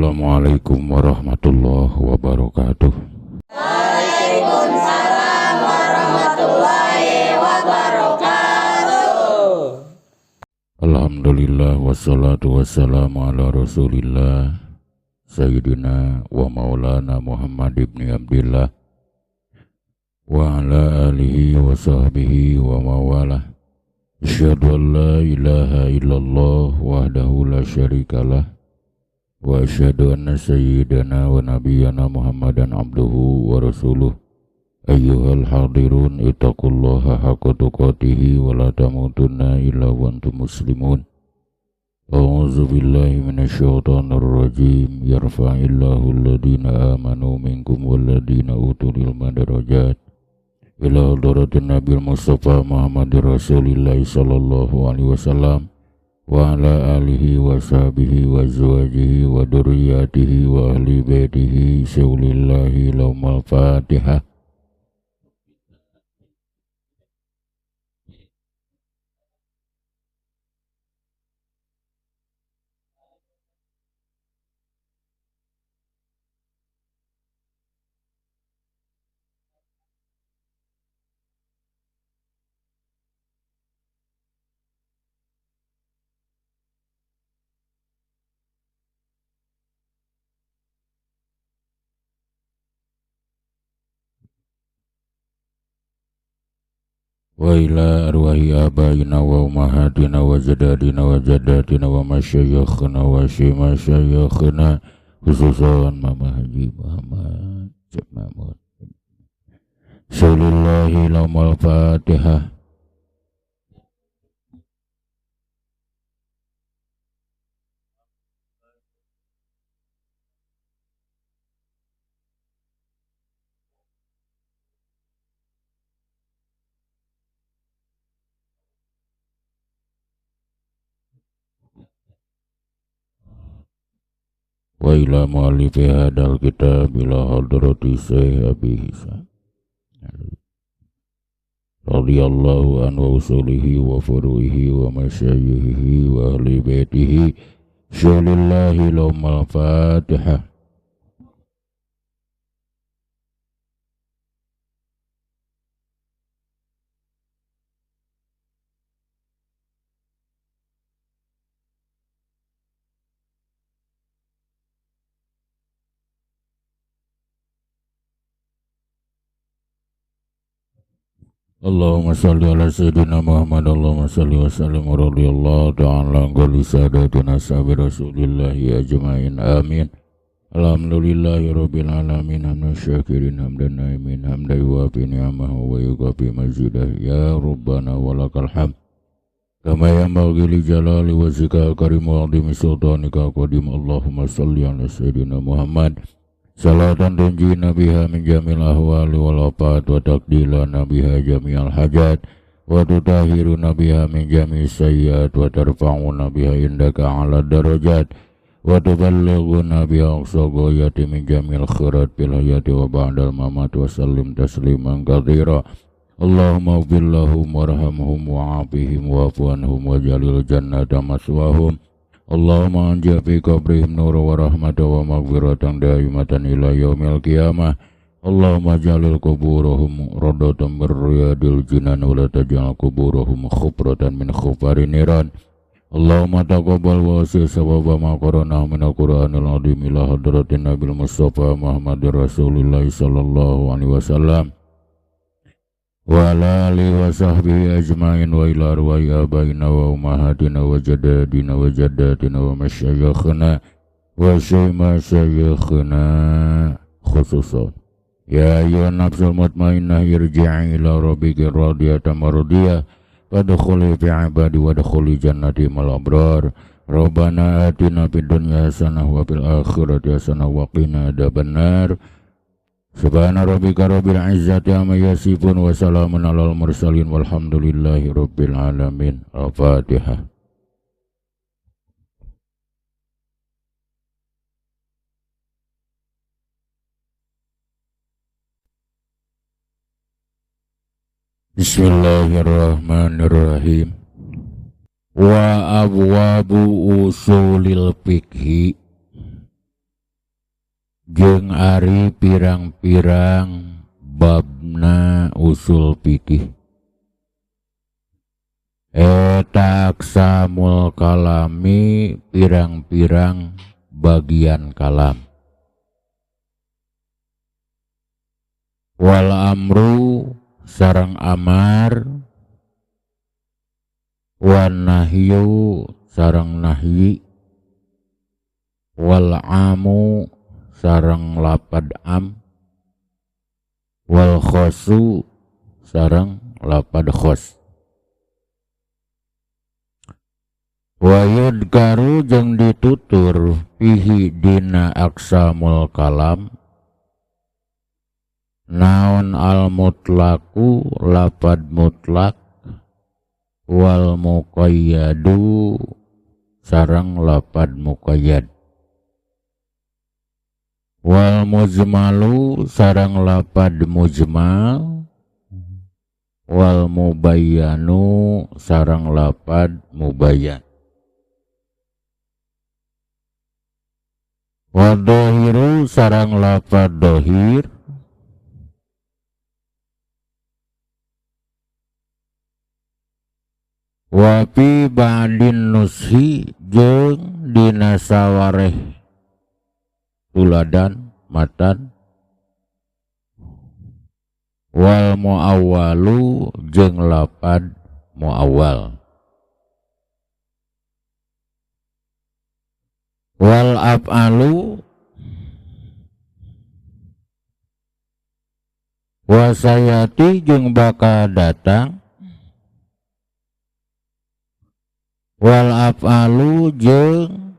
Assalamualaikum warahmatullahi wabarakatuh. Waalaikumsalam warahmatullahi wabarakatuh. Alhamdulillah wassalatu wassalamu ala Rasulillah Sayyidina wa Maulana Muhammad ibn Abdillah wa ala alihi wa sahbihi wa mawalah. Asyhadu an la ilaha illallah wahdahu la syarikalah wa asyhadu anna sayyidana wa nabiyyana Muhammadan abduhu wa rasuluh. Ayyuhal hadirun ittaqullaha haqqa tuqatihi wa la tamutunna illa wa antum muslimun. A'udzu billahi minasyaitonir rajim. Yarfa'illahu alladhina amanu minkum walladhina utul ilma darajat. Ila hadratin Nabil Mustafa Muhammadir Rasulillah sallallahu alaihi wasallam wa ala alihi wa sahbihi wa azwajihi wa dzurriyyatihi wa ahli baitihi syaulillahi laumal Fatihah. Wa ila arwahi abaina wa ummahatina wa jadadina wa jaddatina wa masyayikhna wa masyayikhna khususan Mama Haji Muhammad Mahmud. Sallallahu alaihi Fatihah. Wa ila mu'allifi hadal kitab ila hadrati Syekh Abi Hisam radhiyallahu anhu wa usulihi wa furu'ihi wa masyayikhihi wa ahli baitihi. Syaulillahi laumal Fatihah. Allahumma shalli ala sayyidina Muhammad. Allahumma shalli wa sallim wa radhiyallahu ta'ala an kulli sadatina ashabi rasulillahi ajmain. Amin. Alhamdulillahi rabbil alamin. Hamdan syakirin hamdan naimin hamdan yuwafi ni'amahu wa yukafi mazidah. Ya Rabbana walakal hamd kama yanbaghi li jalali wajhika karim wa azimi sultanika qadim. Allahumma shalli ala sayyidina Muhammad salatan tunjina biha min jamil ahwali wal afat wa taqdilana biha jami'al hajat wa tutahhiruna biha min jami'is sayyiat wa tarfa'una biha indaka 'ala darajat wa tuballighuna biha aqsa ghayati min jamil khairat fil hayati wa ba'dal mamat wa sallim tasliman katsira. Allahumma ighfir lahum warhamhum wa'afihim wa'fu anhum waj'alil jannata maswahum. Allahumma anjih fi qabrihim nura wa rahmatan wa maghfiratan daimatan ila yaumil qiyamah. Allahumma jalil kuburahum radatan min riyadil jinan wa la taj'al kuburahum khubratan min khufarin niran. Allahumma taqabbal wa asir sawaba ma qara'na min al-Qur'anil azim ila hadratin Nabil Mustafa Muhammadir Rasulillah sallallahu alaihi wasallam wa ala alihi wa sahbihi ajma'in wa ila arwahi abaina wa ummahatina wa jaddadina wa jaddatina wa masyayikhna wa masyayikhna khususan. Ya ayyuhan nafsul mutmainnah irji'i ila rabbiki radiyatan mardiyah fadkhuli fi ibadi wadkhuli jannati mal abrar. Rabbana atina fid dunya hasanah wa fil akhirati hasanah wa qina adzabannar. Subhana rabbika rabbil izzati amma yasifun wa salamun alal mursalin walhamdulillahi rabbil alamin. Al-Fatihah. Bismillahirrahmanirrahim. Wa abwabu usulil fikhi Jeung ari pirang-pirang babna usul fikih. Eta aksamul kalami pirang-pirang bagian kalam. Wal amru sareng amar, wan nahyu sareng nahyi, wal amu sareng lapad am, wal khosu sareng lapad khos. Wa yudkaru jeung ditutur fihi dina aksamul kalam naon al mutlaku lapad mutlak, wal muqayyadu sareng lapad muqayyad, wal mujmalu sareng lapad mujmal, wal mubayyanu sareng lapad mubayyan, wa dhahiru sareng lapad dhahir, wa fi ba'din nushi jeung dina sawareh tuladan matan, wal muawwalu jeung lapad muawwal, wal af'alu wasayati jeung bakal datang, wal af'alu jeung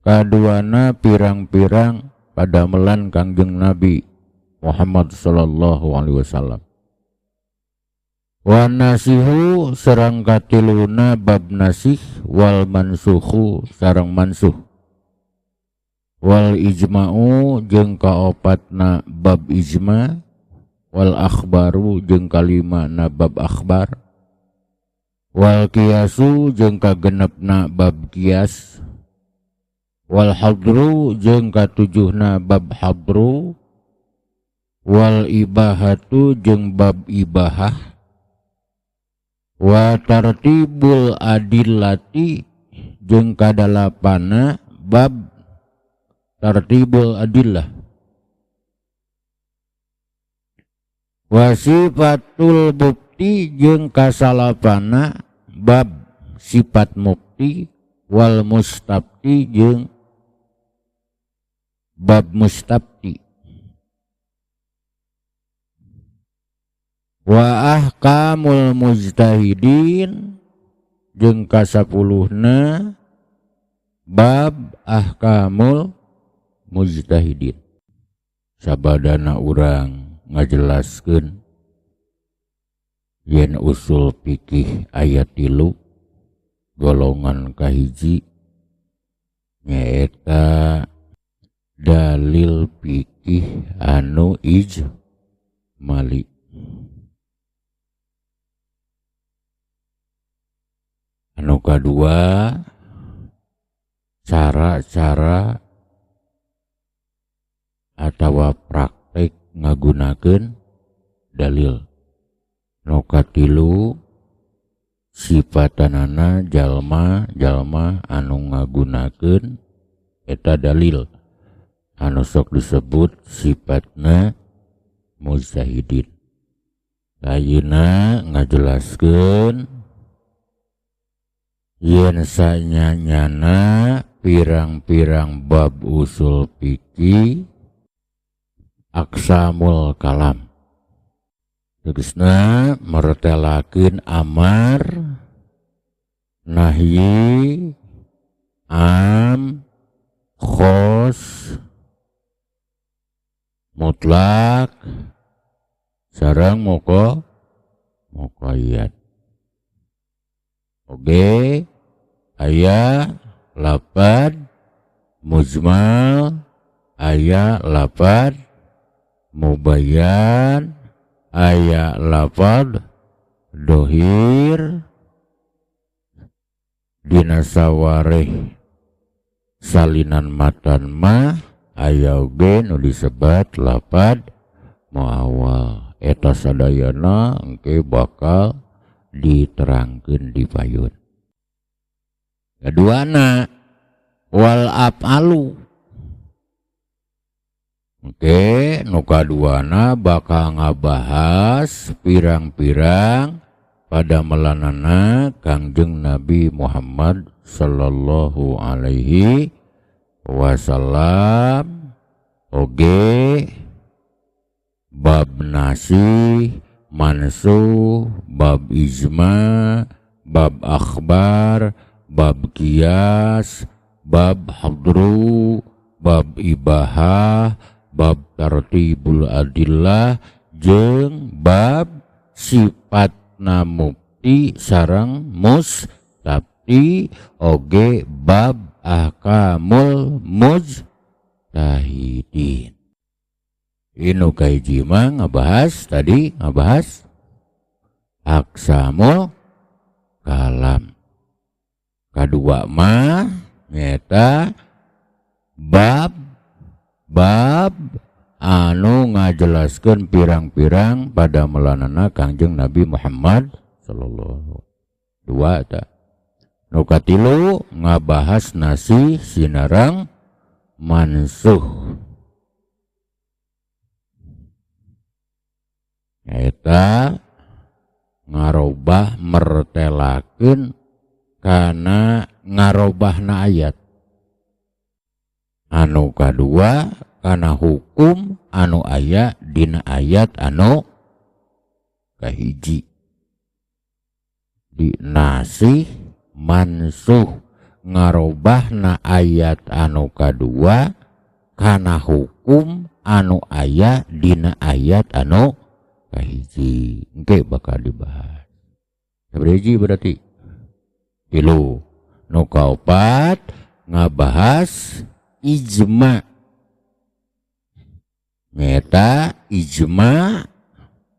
kaduana pirang-pirang padamelan Kangjeng Nabi Muhammad sallallahu alaihi wasallam. Wa nasihu sareng katiluna bab nasih, wal mansukhu sareng mansuh, wal ijma'u jeung kaopatna bab ijma, wal akhbaru jeung kalimana bab akhbar, wal kiasu jeung kagenepna bab kias, wal hadru jeung katujuhna bab hadru, wal ibahatu jeung bab ibahah, wa tartibul adillati jeung kadalapana bab tartibul adillah, wa sifatul bukti jeung kasalapana bab sifat mukti, wal mustafti jeung bab mustafti, wa ahkamul mujtahidin jeung kasapuluhna bab ahkamul mujtahidin. Sabadana urang ngajelaskeun yen usul fikih aya 3 golongan kahiji nyaeta dalil fikih anu ijmali. Anu kadua cara-cara atawa praktek ngagunakeun dalil. Nu katilu sifatanana jalma-jalma anu ngagunakeun eta dalil anu sok disebut sifatna mujtahidin. Ayeuna ngajelaskeun yen sanyanyana pirang-pirang bab usul fikih aksamul kalam. Tegasna mertelakeun amar, nahyi, am, khos, mutlak, sareng muqayyad. Oke, aya lapad mujmal, aya lapad mubayyan, aya lapad dohir, dina sawareh salinan matan mah Aya oge nu disebat lapad muawal. Eta sadayana engke bakal diterangkeun di payun. Kaduana wal afalu. Oke, nu kaduana bakal ngabahas pirang-pirang pada melanana Kangjeng Nabi Muhammad sallallahu alaihi wasallam. Oge bab nasih, mansuh, bab ijma, bab akhbar, bab qiyas, bab hadru, bab ibahah, bab tartibul adillah, jeung bab sifat mufti sareng mustafti, oge bab ahkamul mujtahidin. Inu kahiji mah ngabahas tadi, ngabahas aksamul kalam. Kadua mah nyata bab anu ngajelaskeun pirang-pirang pada melanana Kangjeng Nabi Muhammad sallallahu dua ta. Nu katilu ngabahas nasi sinarang mansuh. Eta ngarobah mertelakeun kana ngarobahna ayat. Anu kadua kana hukum anu aya dina ayat anu kahiji. Di nasih mansuh ngarobahna ayat anu kadua kana hukum anu aya dina ayat anu kahiji. Engke bakal dibahas. Sabaraha berarti? 3. Nu kaopat ngabahas ijma. Nyata ijma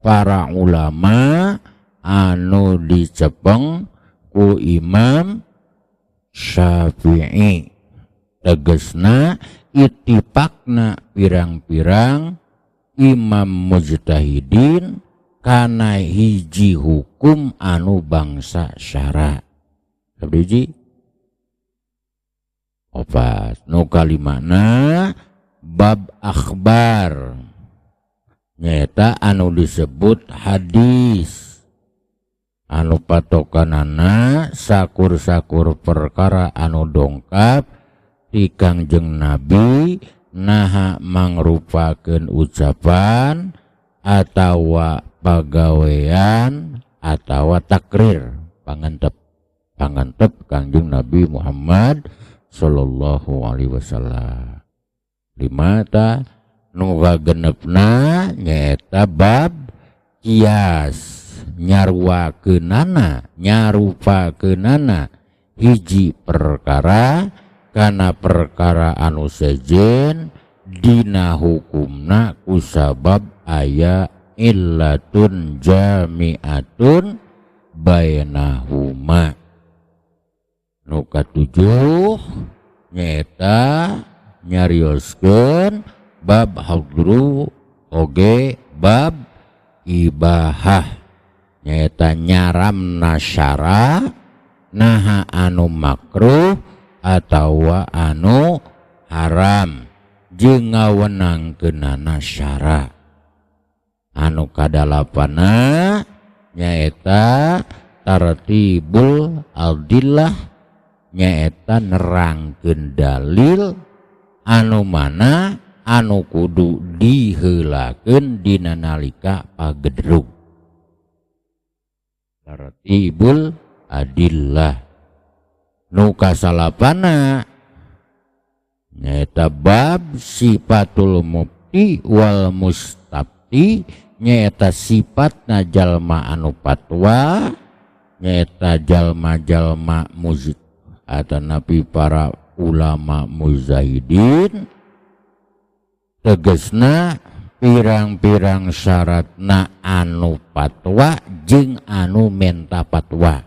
para ulama anu dicepeng ku Imam Syafi'i. Tegesna ittifaqna pirang-pirang imam mujtahidin kana hiji hukum anu bangsa syara. Sabiji opat. Nu kalimana bab akhbar, nyaeta anu disebut hadis anu patokanana sakur-sakur perkara anu dongkap ti Kangjeng Nabi naha mangrupakeun ucapan atawa pagawean atawa takrir pangantep pangantep Kangjeng Nabi Muhammad sallallahu alaihi wasallam. Lima ta nu kagenepna nyaeta bab kias, nyaruakeunana nyarupakeunana hiji perkara kana perkara anu sejen dina hukumna kusabab aya illatun jami'atun bainahuma. Nu katujuh nyaeta nyarioskeun bab hadru oge bab ibahah, nyaeta nyaramna syara naha anu makruh atawa anu haram jeung ngawenangkeunana syara. Anu kadalapana nyaeta tartibul adillah, nyaeta nerangkeun dalil anu mana anu kudu diheulakeun dina nalika pagedrug. Tartibul adillah. Nu kasalapana nyaeta bab sifatul mufti wal mustafti, nyaeta sifatna jalma anu fatwa, nyaeta jalma-jalma mujtahid atanapi para ulama mujtahidin. Tegesna pirang-pirang syaratna anu fatwa jeung anu menta fatwa.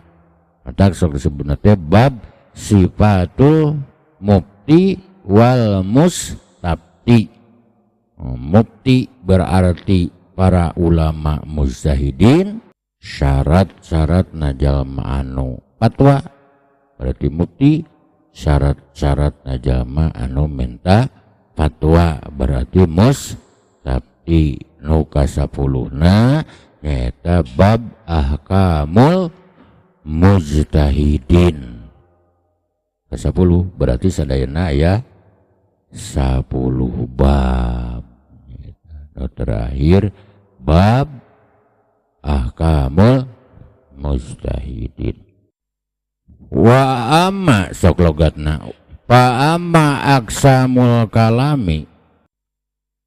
Matak sok disebutna teh bab sifatul mufti wal mustafti. mustafti. Mufti berarti para ulama mujtahidin, syarat-syarat jalma anu fatwa berarti mufti, syarat-syarat jalma anu minta fatwa berarti mustafti. Nu kasapuluhna nyaeta bab ahkamul mujtahidin. Kasapuluh berarti sadayana aya 10 bab. Nu terakhir bab ahkamul mujtahidin. Wa amma sok logatna fa amma aksamul kalami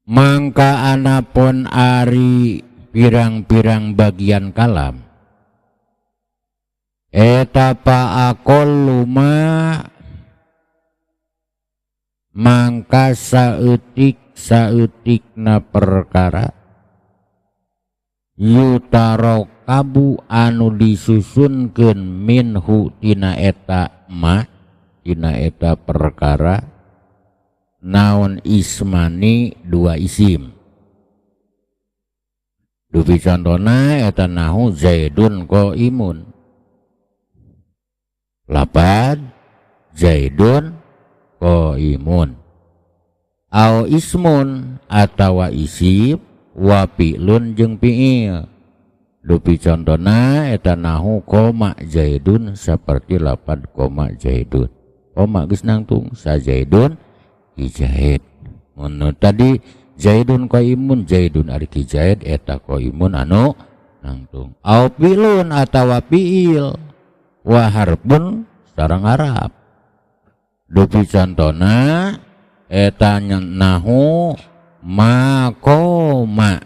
mangka anapun ari pirang-pirang bagian kalam eta fa aqallu ma mangka saeutik saeutikna perkara yutarokabu anu disusunkeun minhu tina eta ma tina eta perkara naon ismani dua isim. Dupi contona eta nahu Zaidun qaimun, lapad Zaidun qaimun au ismun atawa isim wa fi'lun jeung fi'il. Dupi contona eta nahu koma Zaidun seperti lapad koma Zaidun, koma geus nangtung sa Zaidun ki Zaid. Mun tadi Zaidun qaimun, Zaidun ari ki Zaid eta qaimun anu nangtung. Au fi'lun atawa fi'il wa harfun sareng harap. Dupi contona eta nahu makoma,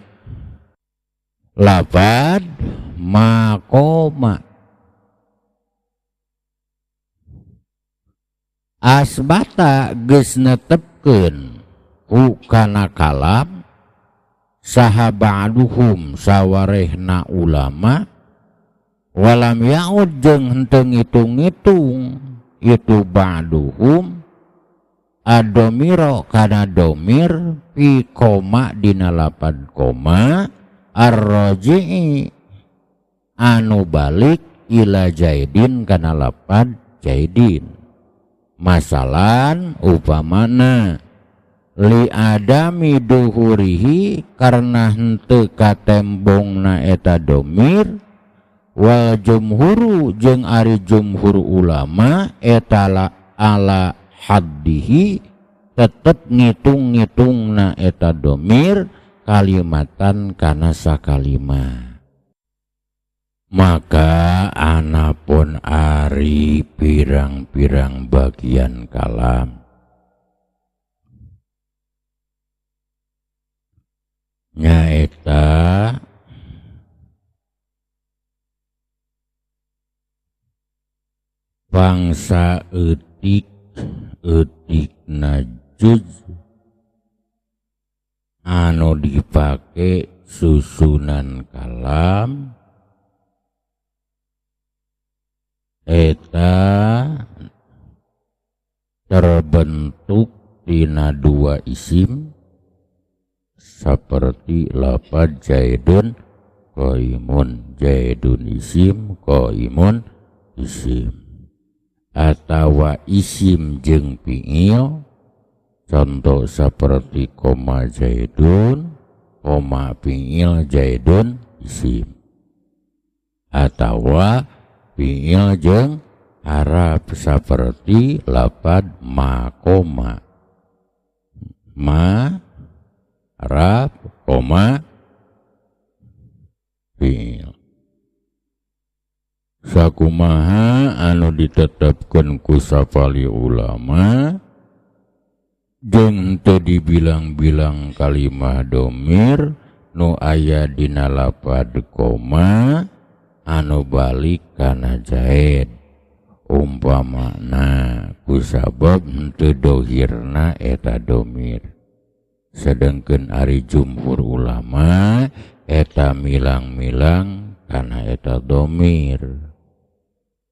lapad makoma asbata geus netepkeun ku kana kalam saha ba'duhum sawarehna ulama walam ya'ud jeung henteu ngitung-ngitung itu ba'duhum adomiro kana domir fi koma dina lapad koma arroji'i anu balik ila jaidin kana lapad jaidin. Masalan upamana li adami duhurihi karena henteu katembongna eta domir wal jumhuru jeung ari jumhur ulama eta ala haddihi tetep ngitung-ngitungna eta domir kalimatan kana sakalima. Maka anapun ari pirang-pirang bagian kalam nyaeta bangsa eutik eutikna juz anu dipake susunan kalam eta terbentuk tina dua isim seperti lapad Zaidun qaimun, Zaidun isim qaimun isim, atawa isim jeung fi'il contoh seperti koma Zaidun koma fi'il Zaidun isim, atawa fi'il jeung harap seperti lapad ma koma ma harap koma fi'il. Sakumaha anu ditetapkeun ku sapali ulama jeung teu dibilang-bilang kalimah domir nu aya dina lapad koma anu balik kana Zaid umpamana kusabab henteu dohirna eta domir. Sedangkeun ari jumhur ulama eta milang-milang kana eta domir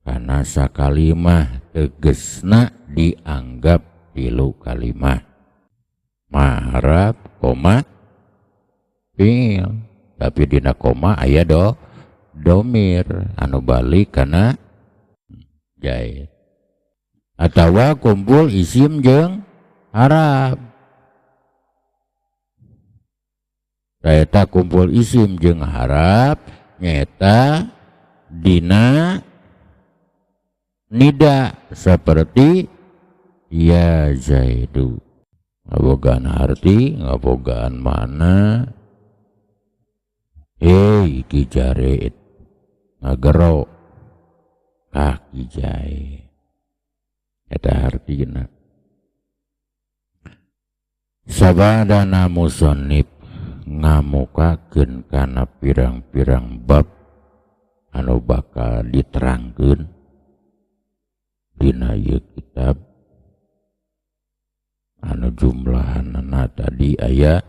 kana sakalimah tegesna dianggap tilu kalimah. Ma harap koma fiil, tapi dina koma aya domir anu balik kana Zaid. Atawa kumpul isim jeung harap. Eta kumpul isim jeung harap nyaeta dina nida seperti ya Zaidu. Ngabogaan arti, ngabogaan mana. Hei ki jarit ngagero kaki jae. Eta artina. Sabadana musannif ngamukakeun kana pirang-pirang bab anu bakal diterangkeun dina ieu kitab anu jumlahanna tadi aya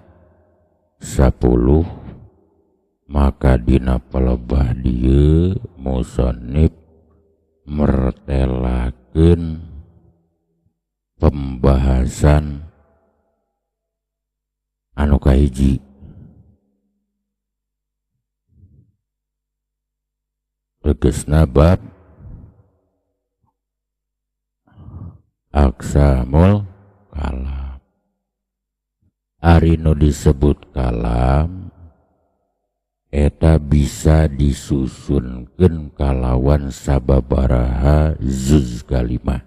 10, maka dina palebah dieu musannif mertelakeun pembahasan anu kahiji. Tegesna bab aksamul kalam. Ari nu disebut kalam eta bisa disusunkeun kalawan sababaraha juz kalimah,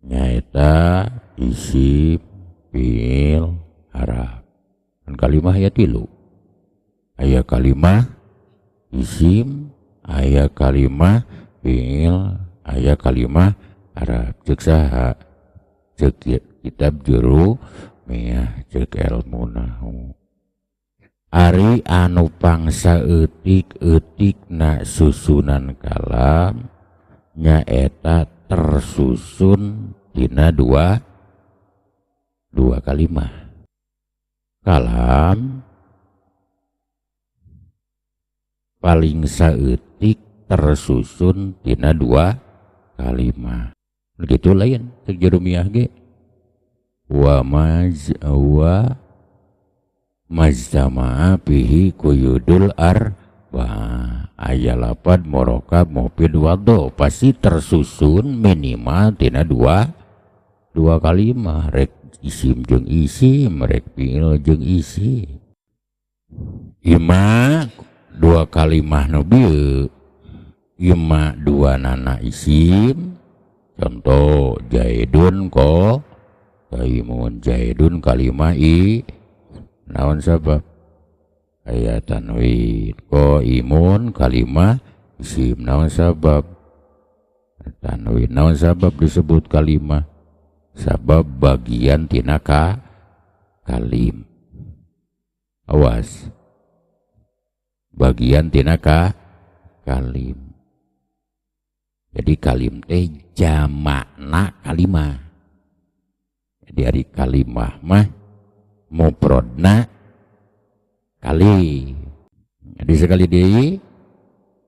nyaeta isim, fiil, haraf. Kan kalimah ya tilu. Aya kalimah isim, aya kalimah fiil, aya kalimah haraf. Ceuk saha? Ceuk kitab juru miah, ceuk ilmu nahu. Ari anu pangsa eutik-eutikna susunan kalam nyaeta tersusun dina dua kalimah. Kalam paling saeutik tersusun tina dua kalimah. Begitu lain cek Jurumiah ge. Wa maz wa majtama'a fihi quyudul arba. Aya lapad murokab mufid wadho pasti tersusun minimal tina dua kalimah. Rek isim jeung isim, rek fiil jeung isim. Ima dua kalimah nu bieu, ima dua nana isim. Contoh Zaidun ko kaimun, Zaidun kalimah i naon sabab aya tanwin, ko imun kalimah isim naon sabab tanwin, naon sabab disebut kalimah sabab bagian tina kalim. Awas, bagian tina kalim. Jadi kalim teh jamakna kalimah. Jadi ari kalimah mah mufradna kali. Jadi sekali deui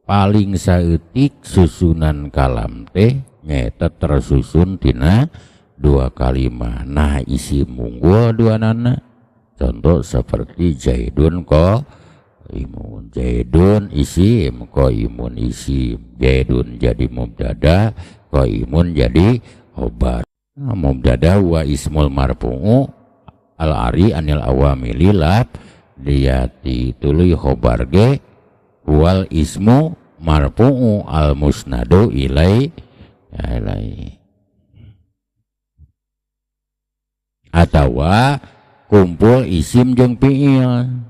paling saeutik susunan kalam teh nyaeta tersusun tina dua kalimah. Nah isim unggul dua nana. Contoh seperti Zaidun ko imun, Zaidun isim, qaimun isim. Zaidun jadi mubtada, qaimun jadi khobar. Nah, mubtada wa ismul marfu'u al-ari anil awamili lab diyati tuluy khobar ge wal ismu marfu'u al musnadu ilai ilai. Atawa kumpul isim jeung fiil.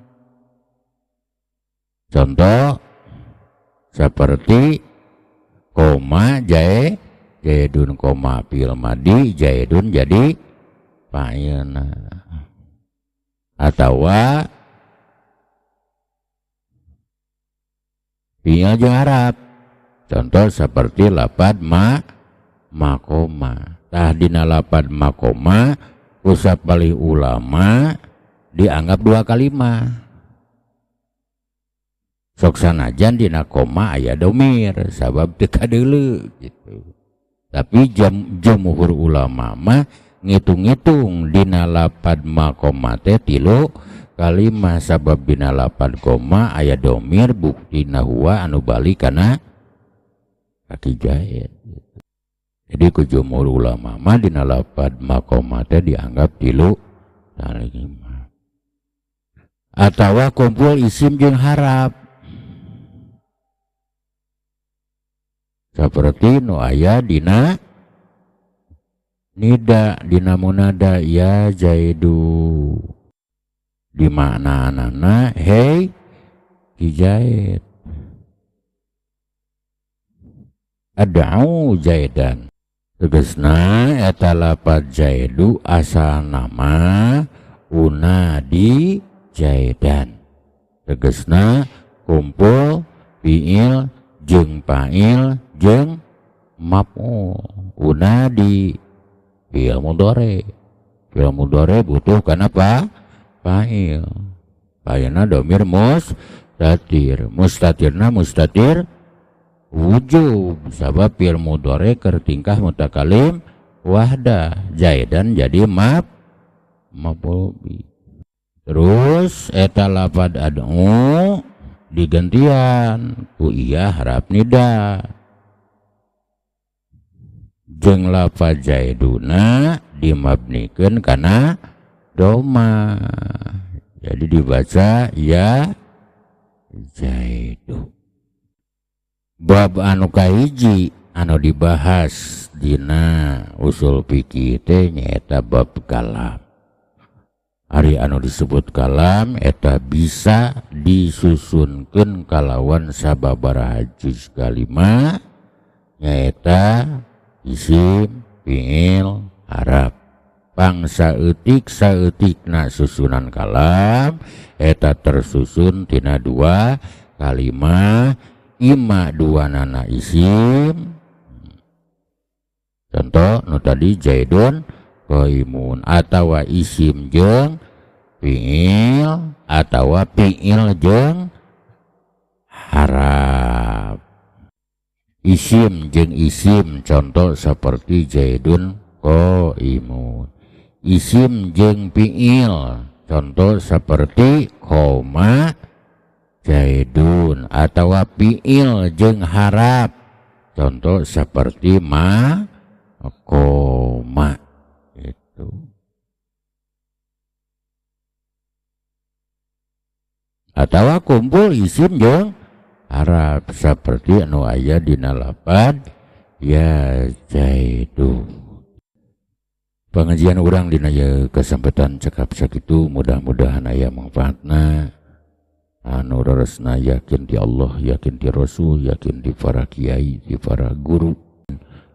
Contoh seperti koma jae jaidun koma fiil madi jaidun jadi fa'ilna. Atawa fiil jeung harap. Contoh seperti lapad ma makoma. Tah dina lapad makoma usap palih ulama dianggap dua kalimah. Sok sanajan dina koma aya domir sabab teu kadeuleu gitu. Tapi jumhur ulama mah ngitung-ngitung dina lapad maqama teh 3 kalimah sabab dina lapad koma aya domir buktina huwa anu balik kana kaki jahit. Jadi ku jumhur ulama mah dina lapad maqama teh dianggap 3 kalimah. Atawa kumpul isim jeung harap. Seperti nu aya dina nida dina munada ya Zaidu di maknaanana hei Ki Zaid. Ad'u Zaidan tegasna eta lapad Zaidu asal nama unadi Zaidan tegasna kumpul fiil jeung fa'il jeung maf'ul. Unadi fiil mudhari, fiil mudhari butuh kana fa'il, fa'ilna domir mustatir, mustatirna mustatir wujub sabab fiil mudhari keur tingkah mutakalim wahda Zaidan jadi maf'ul bi. Terus eta lapad ad'u digantian ku iya harap nida jeung lapad Zaiduna dimabnikeun kana doma, jadi dibaca ya Zaidu. Bab anu kahiji anu dibahas dina usul fikih teh nyaeta bab kalam. Ari anu disebut kalam eta bisa disusunkeun kalawan sababaraha juz kalima nyaeta isim, fiil, harap. Pang saeutik saeutikna susunan kalam eta tersusun tina 2 kalimah, ima dua nana isim. Contoh nu tadi Zaidun qaimun atawa isim jeung fiil atawa fiil jeung harap. Isim jeung isim contoh seperti Zaidun qaimun. Isim jeung fiil contoh seperti koma Zaidun atawa fiil jeung harap contoh seperti ma koma itu. Atawa kumpul isim jeung harap seperti anu aya dina lapad ya Zaidu. Pengajian urang dina ieu kesempatan cekap sakitu, mudah-mudahan aya manfaatna. Anu reresna yakin di Allah, yakin di Rasul, yakin di para kiai, di para guru.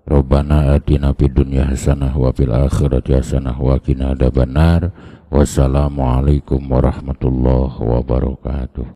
Rabbana atina fid dunya hasanah wa fil akhirati hasanah wa qina adzabannar. Wassalamualaikum warahmatullahi wabarakatuh.